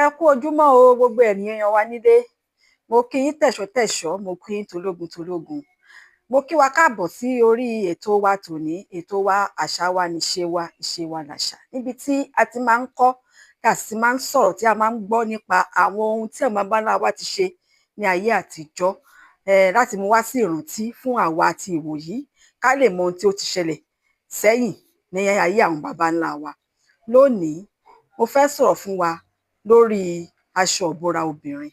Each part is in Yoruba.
Ẹ kú ojúmọ́ o, gbogbo ènìyàn wa nílé. Mo kí yín tẹ̀ṣọ́ tẹ̀ṣọ́, mo kí yín tológun tológun. Mo kí wa káàbọ̀ sí orí ètò wa tòní, ètò wa Àṣà Wa Níṣe Wa, Ìṣe Wa Làṣà, níbi tí a ti máa ń kọ́, tá a sì máa ń sọ̀rọ̀, tí a máa ń gbọ́ nípa àwọn ohun tí àwọn baba ńlá wa ti ṣe ní ayé àtijọ́, láti mú wá sí ìrántí fún àwa ti ìwòyí, ká lè mọ ohun tí ó ti ṣẹlẹ̀ sẹ́yìn ní ayé àwọn baba ńlá wa. Lónìí, mo fẹ́ sọ̀rọ̀ fún wa lórí aṣọ ìbora obìnrin.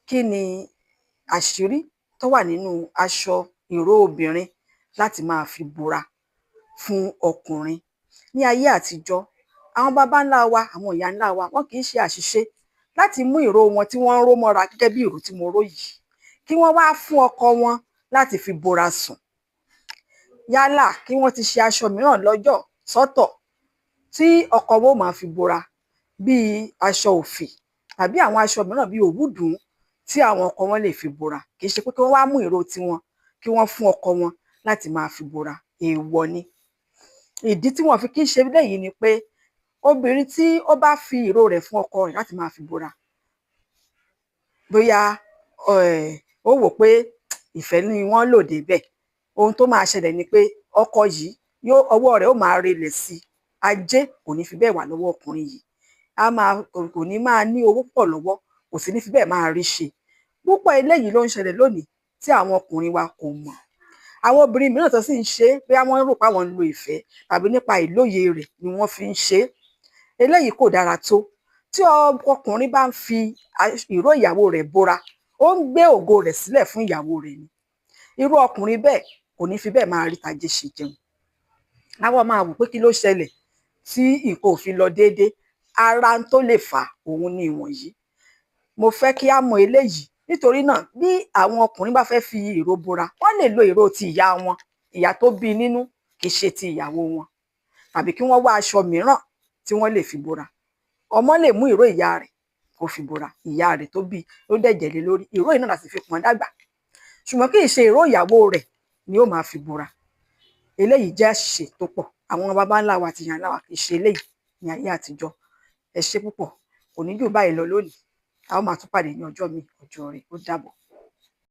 Kí ni àṣírí tó wà nínú aṣọ ìró obìnrin láti máa fi bora fún ọkùnrin? Ní ayé àtijọ́, àwọn baba ńlá wa, àwọn ìyá ńlá wa, wọn kì í ṣe àṣìṣe láti mú ìró wọn tí wọ́n ń ró mọ́ra gẹ́gẹ́ bí ìró tí mo ró yìí, kí wọ́n wá fún ọkọ wọn láti fi bora sùn. Yálà kí wọ́n ti ṣe aṣọ mìíràn lọ́jọ̀ sọ́tọ̀ tí ọkọ wọn ó máa fi bora, bíi aṣọ òfì tàbí àwọn aṣọ mìíràn bíi òwúdùn tí àwọn ọkọ wọn lè fi bora. Kì í ṣe pé kí wọ́n wá mú ìró tiwọn kí wọ́n fún ọkọ wọn láti máa fi bora, èèwọ̀ ni. Ìdí tí wọn fi kí ń ṣe eléyìí ni pé obìnrin tí ó bá fi ìró rẹ̀ fún ọkọ rẹ̀ láti máa fi bora, bóyá ó wò ó pé ìfẹ́ ni wọ́n lò débẹ̀, ohun tó máa ṣẹlẹ̀ ni pé ọkọ yìí yóò, ọwọ́ rẹ̀ ó máa relẹ̀ sí i, ajé kò ní fi bẹ́ẹ̀ wà lọ́wọ́ ọkùnrin yìí, á máa kò ní máa ní owó púpọ̀ lọ́wọ́, kò sì ní fi bẹ́ẹ̀ máa rí ṣe. Púpọ̀ eléyìí ló ń ṣẹlẹ̀ lónìí tí àwọn ọkùnrin wa kò mọ̀. Àwọn obìnrin mìíràn tó sì ń ṣe é, bóyá wọ́n rò pé àwọn ń lo ìfẹ́ tàbí nípa àìlóye rẹ̀ ni wọ́n fi ń ṣe é. Eléyìí kò dára tó. Tí ọkùnrin bá ń fi ìró ìyàwó rẹ̀ bora, ó ń gbé ògo rẹ̀ sílẹ̀ fún ìyàwó rẹ̀ ni. Irú ọkùnrin bẹ́ẹ̀ kò ní fi bẹ́ẹ̀ máa rí tajé ṣe jẹun. Á wá máa wò pé kí ló ṣẹlẹ̀ tí nǹkan ò fi lọ déédé. Ara n tó lè fà á òun ni ìwọ̀nyí. Mo fẹ́ kí á mọ eléyìí. Nítorí náà, bí àwọn ọkùnrin bá fẹ́ fi ìró bora, wọ́n lè lo ìró ti ìyá wọn, ìyá tó bí nínú, kì í ṣe ti ìyàwó wọn, tàbí kí wọ́n wá aṣọ mìíràn tí wọ́n lè fi bora. Ọmọ lè mú ìró ìyá rẹ̀ kó fi bora, ìyá rẹ̀ tó bí ló dẹ̀jẹ̀ lé lórí, ìró yìí náà la sì fi pọ́n dàgbà, ṣùgbọ́n kì í ṣe ìró ìyàwó rẹ̀ ni ó máa fi bora. Eléyìí jẹ́ àṣìṣe tó pọ̀. Àwọn baba ńlá wa àti ìyá ńlá wa kì í ṣe eléyìí ní ayé àtijọ́. Ẹ ṣé púpọ̀. Kò ní jù báyìí lọ lónìí. A ó máa tún pàdé ní ọjọ́ míì, ọjọ́ ire. Ó dàbọ̀.